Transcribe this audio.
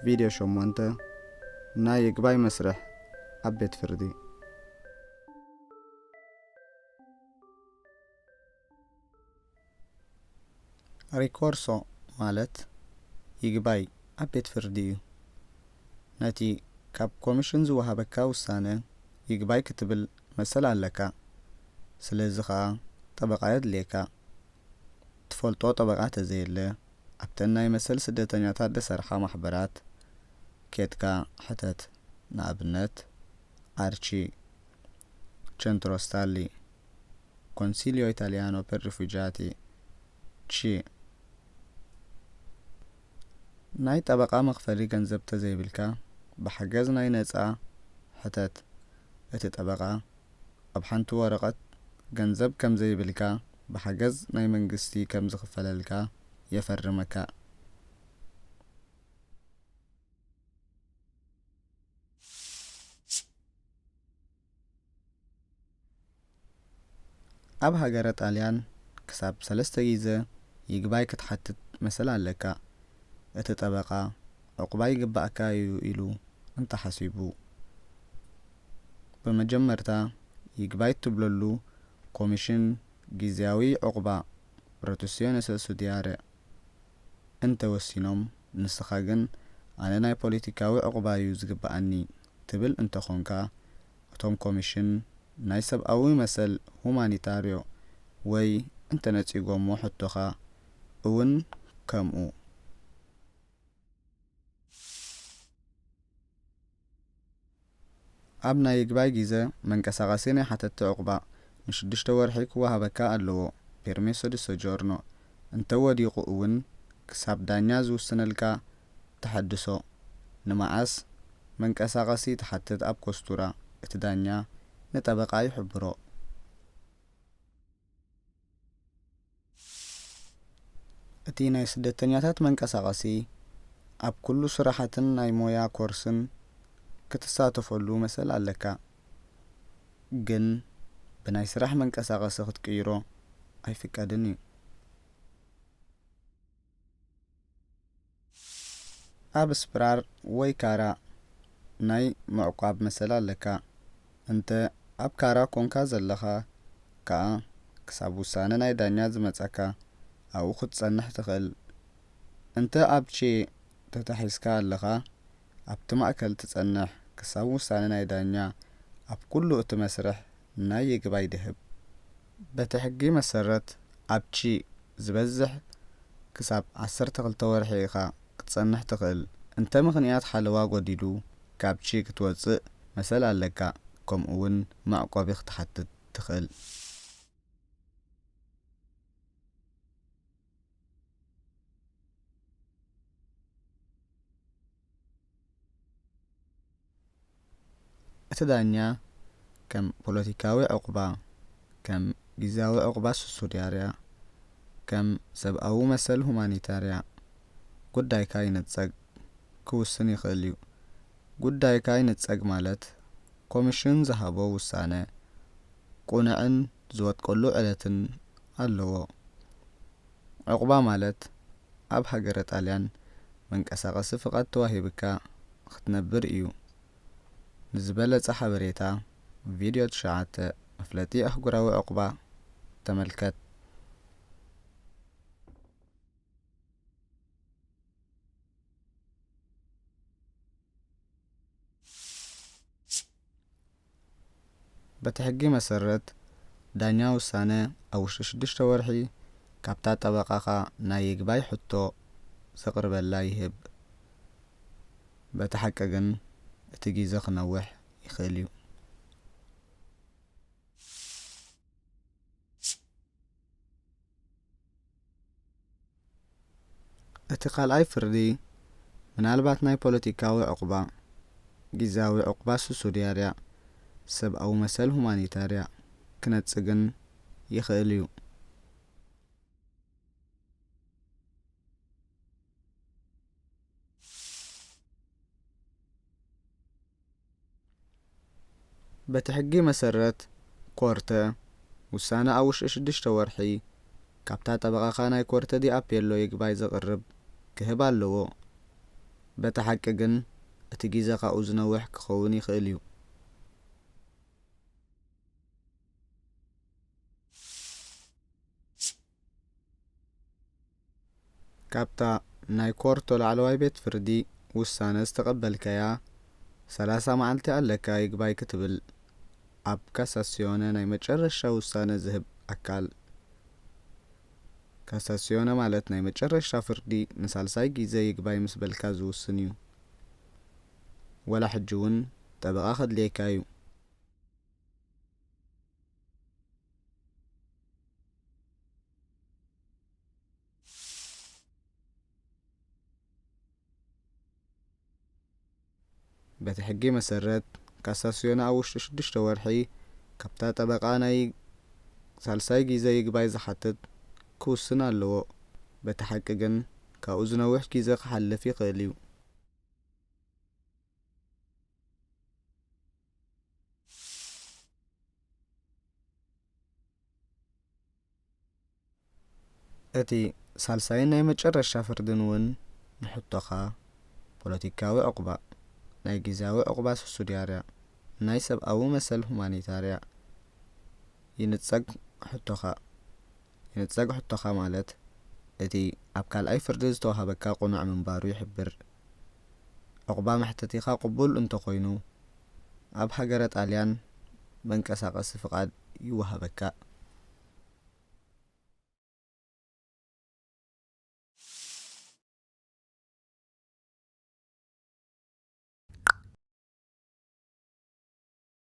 ቪድዮ ሸሞንተ፣ ናይ ይግባይ መስርሕ ኣብ ቤት ፍርዲ። ሪኮርሶ ማለት ይግባይ ኣብ ቤት ፍርዲ እዩ። ነቲ ካብ ኮሚሽን ዝወሃበካ ውሳነ ይግባይ ክትብል መሰል ኣለካ። ስለዚ ኸኣ ጠበቓ የድልየካ። ትፈልጦ ጠበቓ ተዘየለ፣ ኣብተን ናይ መሰል ስደተኛታት ደሰርሓ ማሕበራት ኬድካ ሕተት። ንኣብነት፣ ኣርቺ፣ ቸንትሮ ስታሊ፣ ኮንሲልዮ ኢታሊያኖ ፐር ሪፉጂያቲ፣ ቺ። ናይ ጠበቓ መኽፈሊ ገንዘብ ተዘይብልካ፣ ብሓገዝ ናይ ነጻ ሕተት። እቲ ጠበቓ ኣብ ሓንቲ ወረቐት ገንዘብ ከም ዘይብልካ፣ ብሓገዝ ናይ መንግስቲ ከም ዝኽፈለልካ የፈርመካ። ኣብ ሃገረ ጣልያን ክሳብ ሰለስተ ግዜ ይግባይ ክትሓትት መሰል ኣለካ። እቲ ጠበቓ፣ ዑቕባ ይግባእካ እዩ ኢሉ እንተሓሲቡ፣ ብመጀመርታ ይግባይ እትብለሉ ኮሚሽን ግዝያዊ ዑቕባ፣ ፕሮቴሲዮን ሰሱዲያረ፣ እንተ ወሲኖም፣ ንስኻ ግን፣ ኣነ ናይ ፖለቲካዊ ዑቕባ እዩ ዝግብኣኒ ትብል እንተኾንካ፣ እቶም ኮሚሽን ናይ ሰብኣዊ መሰል፣ ሁማኒታርዮ፣ ወይ እንተ ነጺጎሞ ሕቶኻ እውን ከምኡ። ኣብ ናይ ይግባይ ግዜ መንቀሳቐሲ ናይ ሓተቲ ዑቕባ ንሽዱሽተ ወርሒ ክወሃበካ ኣለዎ፣ ፔርሜሶ ዲ ሶጆርኖ፣ እንተ ወዲቑ እውን ክሳብ ዳኛ ዝውስነልካ ተሐድሶ። ንመዓስ መንቀሳቐሲ ትሓትት ኣብ ኮስቱራ እቲ ዳኛ ንጠበቓ ይሕብሮ። እቲ ናይ ስደተኛታት መንቀሳቐሲ ኣብ ኩሉ ስራሓትን ናይ ሞያ ኮርስን ክትሳተፈሉ መሰል ኣለካ፣ ግን ብናይ ስራሕ መንቀሳቐሲ ክትቅይሮ ኣይፍቀድን እዩ። ኣብ ስፕራር ወይ ካራ ናይ ምዕቋብ መሰል ኣለካ። እንተ ኣብ ካራ ኮንካ ዘለኻ ከኣ፣ ክሳብ ውሳነ ናይ ዳኛ ዝመጸካ ኣብኡ ክትጸንሕ ትኽእል። እንተ ኣብ ቼ ተታሒዝካ ኣለኻ፣ ኣብቲ ማእከል ትጸንሕ ክሳብ ውሳነ ናይ ዳኛ ኣብ ኩሉ እቲ መስርሕ ናይ ይግባይ ድህብ። በቲ ሕጊ መሰረት ኣብ ቺ ዝበዝሕ ክሳብ ዓሰርተ ክልተ ወርሒ ኢኻ ክትጸንሕ ትኽእል። እንተ ምኽንያት ሓለዋ ጎዲሉ ካብ ቺ ክትወጽእ መሰል ኣለካ፣ ከምኡውን መዕቆቢ ክትሓትት ትኽእል። እቲ ዳኛ ከም ፖለቲካዊ ዑቕባ፣ ከም ግዝያዊ ዑቕባ ሱሱድያርያ፣ ከም ሰብኣዊ መሰል ሁማኒታርያ ጉዳይካ ይንጸግ ክውስን ይኽእል እዩ። ጉዳይካ ይንጸግ ማለት ኮሚሽን ዝሃቦ ውሳነ ቁኑዕን ዝወድቀሉ ዕለትን ኣለዎ። ዑቕባ ማለት ኣብ ሃገረ ጣልያን መንቀሳቐሲ ፍቓድ ተዋሂብካ ክትነብር እዩ። ንዝበለጸ ሓበሬታ ቪድዮ ትሽዓተ፣ መፍለጢ ኣህጉራዊ ዑቕባ፣ ተመልከት። በቲ ሕጊ መሰረት፣ ዳኛ ውሳነ ኣብ ውሽጢ ሽዱሽተ ወርሒ ካብታ ጠበቓኻ ናይ ይግባይ ሕቶ ዘቕርበላ ይህብ። በቲ ሓቂ ግን፣ እቲ ግዜ ክነውሕ ይኽእል እዩ። እቲ ካልኣይ ፍርዲ፣ ምናልባት ናይ ፖለቲካዊ ዑቕባ፣ ግዝያዊ ዑቕባ ሱሱድያርያ፣ ሰብኣዊ መሰል ሁማኒታርያ ክነጽግን ይኽእል እዩ። በቲ ሕጊ መሰረት፣ ኮርተ ውሳነ ኣብ ውሽጢ ሽዱሽተ ወርሒ ካብታ ጠበቓኻ ናይ ኮርተ ዲ ኣፔሎ ይግባይ ዘቕርብ ክህብ ኣለዎ። በቲ ሓቂ ግን፣ እቲ ግዜ ካብኡ ዝነውሕ ክኸውን ይኽእል እዩ። ካብታ ናይ ኮርቶ ላዕለዋይ ቤት ፍርዲ ውሳነ ዝተቐበልካያ፣ ሰላሳ መዓልቲ ኣለካ ይግባይ ክትብል። ኣብ ካሳሲዮነ ናይ መጨረሻ ውሳነ ዝህብ ኣካል። ካሳሲዮነ ማለት ናይ መጨረሻ ፍርዲ ንሳልሳይ ግዜ ይግባይ ምስ በልካ ዝውስን እዩ። ወላ ሕጂ እውን ጠበቓ ከድልየካ እዩ። በቲ ሕጊ መሰረት፣ ካሳሲዮን ኣብ ውሽጢ ሽዱሽተ ወርሒ ካብታ ጠበቓ ናይ ሳልሳይ ግዜ ይግባይ ዝሓትት ክውስን ኣለዎ። በቲ ሓቂ ግን፣ ካብኡ ዝነውሕ ግዜ ክሓልፍ ይኽእል እዩ። እቲ ሳልሳይን ናይ መጨረሻ ፍርድን እውን ንሕቶኻ ፖለቲካዊ ዕቑባ፣ ናይ ግዝያዊ ዕቑባ ሱብሲድያርያ፣ ናይ ሰብኣዊ መሰል ሁማኒታርያ ይንጸግ። ሕቶኻ ይንጸግ። ሕቶኻ ማለት እቲ ኣብ ካልኣይ ፍርዲ ዝተዋህበካ ቅኑዕ ምንባሩ ይሕብር። ዕቑባ መሕተቲኻ ቅቡል እንተኾይኑ፣ ኣብ ሃገረ ጣልያን መንቀሳቐሲ ፍቓድ ይወሃበካ።